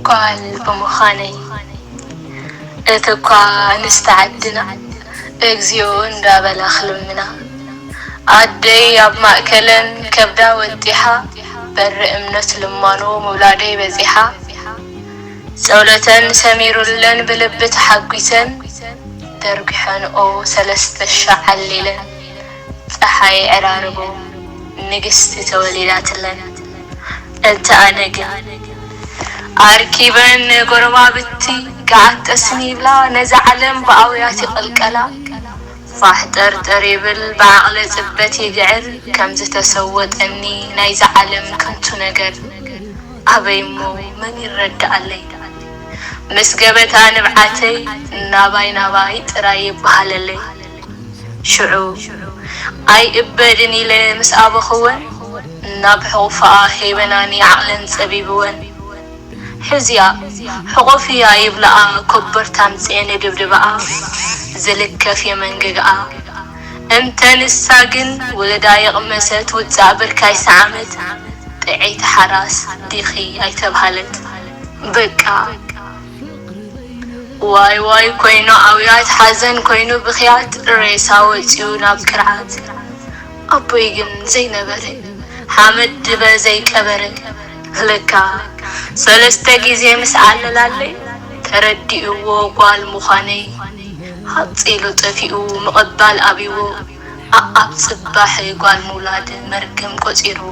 ጓል ብምዃነይ። እቲ እኳ ኣንስቲ ዓድና፣ እግዚኦ እንዳበላ ክልምና፣ ኣደይ ኣብ ማእከለን ከብዳ ወጢሓ፣ በሪ እምነት ልማኖ ምውላደይ በጺሓ፣ ጸሎተን ሰሚሩለን ብልቢ ተሓጒሰን፣ ደርጒሐንኦ ሰለስተ ሻዕ ዓሊለን፣ ጸሓይ ዕራርቦ ንግስቲ ተወሊዳትለን። እንተ ኣነ ግን ኣርኪበን ጎረባብቲ፣ ገዓት ጠስሚ ይብላ፣ ነዛ ዓለም ብኣውያት ይቕልቀላ። ፋሕ ጠርጠር ይብል ብዓቕለ ጽበት ይግዕር፣ ከም ዝተሰወጠኒ ናይዛ ዓለም ከንቱ ነገር። ኣበይ እሞ መን ይረድኣለይ? ምስ ገበታ ንብዓተይ ናባይ ናባይ ጥራይ ይበሃለለይ። ሽዑ ኣይ እበድን ኢለ ምስ ኣበኽወን፣ ናብ ሕቑፋኣ ሄበናኒ ዓቕለን ጸቢብወን። ሕዝያ ሕቑፍያ ይብላኣ፣ ኮበርታ ኣምጽኤ ንድብድባኣ፣ ዝልከፍ የመንግግኣ። እንተ ንሳ ግን ውልዳ የቕመሰት፣ ውጻእ ብርካ ይሰዓመት፣ ጥዕይቲ ሓራስ ዲኺ ኣይተብሃለት። በቃ ዋይ ዋይ ኮይኑ ኣውያት፣ ሓዘን ኮይኑ ብኽያት፣ ሬሳ ወጺኡ ናብ ቅርዓት። ኣቦይ ግን ዘይነበረ፣ ሓመድ ድበ ዘይቀበረ። ለካ ሰለስተ ግዜ ምስ ዓለላለይ፣ ተረዲእዎ ጓል ምዃነይ። ሃጽ ኢሉ ጠፊኡ፣ ምቕባል ኣብይዎ። ኣኣብ ጽባሕ ጓል ምውላድ መርገም ቆጺርዎ።